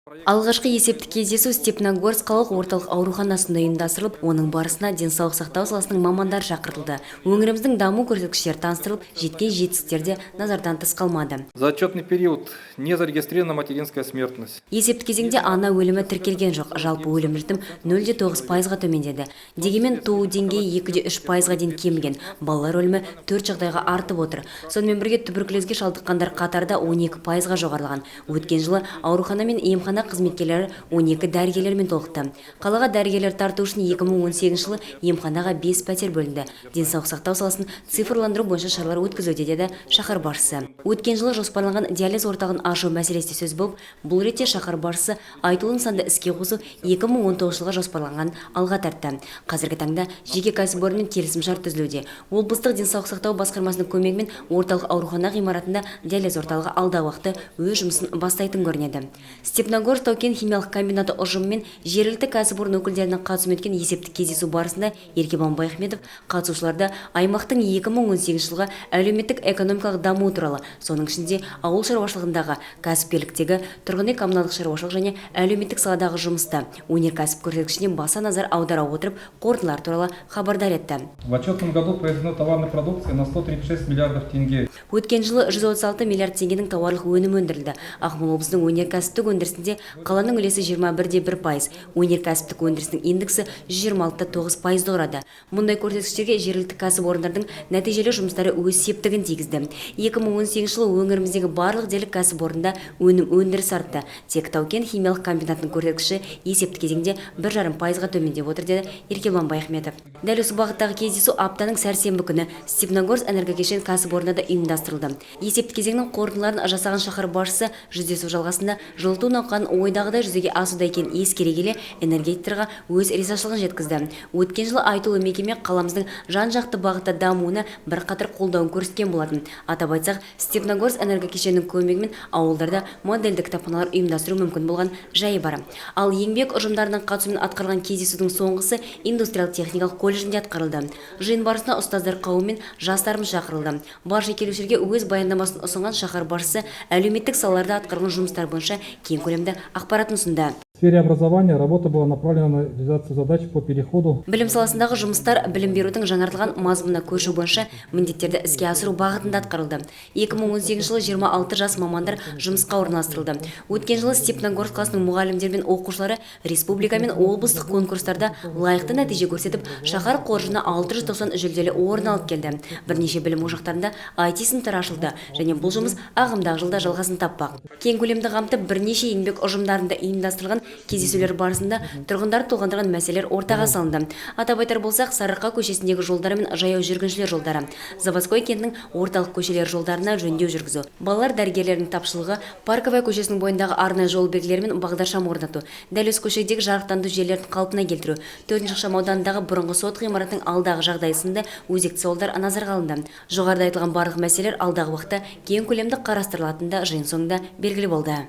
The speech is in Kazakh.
Алғашқы есептік кездесу Степногорск қалалық орталық ауруханасында ұйымдастырылып, оның барысына денсаулық сақтау саласының мамандары шақыртылды. Өңіріміздің даму көрсеткіштері таныстырылып, жеткен жетістіктер де назардан тыс қалмады. За отчетный период не зарегистрирована материнская смертность. Есепті кезеңде ана өлімі тіркелген жоқ. Жалпы өлім жітім 0,9%-ға төмендеді. Дегенмен туу деңгейі 2,3%-ға дейін кеміген. Балалар өлімі төрт жағдайға артып отыр. Сонымен бірге туберкулезге шалдыққандар қатары да 12%-ға жоғарылаған. Өткен жылы аурухана мен емхана қызметкерлері 12 дәрігерлермен толықты. Қалаға дәрігерлер тарту үшін 2018 жылы емханаға 5 пәтер бөлінді. Денсаулық сақтау саласын цифрландыру бойынша шаралар өткізілуде, деді шаһар басшысы. Өткен жылы жоспарланған диализ орталығын ашу мәселесі сөз болып, бұл ретте шаһар басшысы айтулы нысанды іске қосу 2019 жылға жоспарланғанын алға тартты. Қазіргі таңда жеке кәсіпорынмен келісімшарт түзілуде. Облыстық денсаулық сақтау басқармасының көмегімен орталық аурухана ғимаратында диализ орталығы алдағы уақытта өз жұмысын бастайтын көрінеді. Степногорск тау-кен химиялық комбинаты ұжымымен жергілікті кәсіпорын өкілдерінің қатысуымен өткен есептік кездесу барысында Еркебұлан Баяхметов қатысушыларды аймақтың 2018 жылғы әлеуметтік экономикалық дамуы туралы, соның ішінде ауыл шаруашылығындағы, кәсіпкерліктегі, тұрғын үй коммуналдық шаруашылық және әлеуметтік саладағы жұмысты, өнеркәсіп көрсеткішіне баса назар аудара отырып, қорытындылар туралы хабардар етті. В отчетном году произведено товарной продукции на 136 миллиардов тенге. Өткен жылы 136 миллиард теңгенің тауарлық өнімі өндірілді. Ақмола облысының өнеркәсіптік өндірісінде қаланың үлесі 21,1%, өнеркәсіптік өндірістің индексі 126,9%-ды құрады. Мұндай көрсеткіштерге жергілікті кәсіпорындардың нәтижелі жұмыстары өз септігін тигізді. 2018 жылы өңіріміздегі барлық дерлік кәсіпорында өнім өндірісі артты. Тек тау-кен химиялық комбинатының көрсеткіші есепті кезеңде 1,5%-ға төмендеп отыр, деді Еркебұлан Баяхметов. Дәл осы бағыттағы кездесу аптаның сәрсенбі күні Степногорск энергокешен кәсіпорнында да ұйымдастырылды. Есепті кезеңнің қорытындыларын жасаған шаһар басшысы жүздесу жалғасында жылыту науқанын ойдағыдай жүзеге асуда екенін ескере келе, энергетиктерға өз ризашылығын жеткізді. Өткен жылы айтулы мекеме қаламыздың жан-жақты бағытта дамуына бірқатар қолдауын көрсеткен болатын. Атап айтсақ, Степногорск энергокешенінің көмегімен ауылдарда модельді кітапханалар ұйымдастыру мүмкін болған жайы бар. Ал еңбек ұжымдарының қатысуымен атқарылған кездесудің соңғысы индустриал техникалық колледжінде атқарылды. Жиын барысында ұстаздар қауымы мен жастарымыз шақырылды. Барша келушілерге өз баяндамасын ұсынған шаһар басшысы әлеуметтік салаларда атқарылған жұмыстар бойынша кең көлемді ақпаратын ұсынды. В сфере образования работа была направлена на реализацию задач по переходу Білім саласындағы жұмыстар білім берудің жаңартылған мазмұнына көшу бойынша міндеттерді іске асыру бағытында атқарылды. 2018 жылы 26 жас мамандар жұмысқа орналастырылды. Өткен жылы Степногорск қаласының мұғалімдері мен оқушылары республика мен облыстық конкурстарда лайықты нәтиже көрсетіп, шаһар қоржынына 690 жүлделі орын алып келді. Бірнеше білім ошақтарында IT сыныптар ашылды және бұл жұмыс ағымдағы жылда жалғасын таппақ. Кең көлемді қамтып, бірнеше еңбек ұжымдарында ұйымдастырылған кездесулер барысында тұрғындарды толғандырған мәселелер ортаға салынды. Атап айтар болсақ, Сарыарқа көшесіндегі жолдар мен жаяу жүргіншілер жолдары, Заводской кентінің орталық көшелері жолдарына жөндеу жүргізу, балалар дәрігерлерінің тапшылығы, Парковая көшесінің бойындағы арнайы жол белгілері мен бағдаршам орнату, дәл осы көшедегі жарықтандыру желілерін қалпына келтіру, 4-ші ықшам ауданындағы бұрынғы сот ғимаратының алдағы жағдайы сынды өзекті сауалдар назарға алынды. Жоғарыда айтылған барлық мәселелер алдағы уақытта кең көлемді қарастырылатыны да жиын соңында белгілі болды.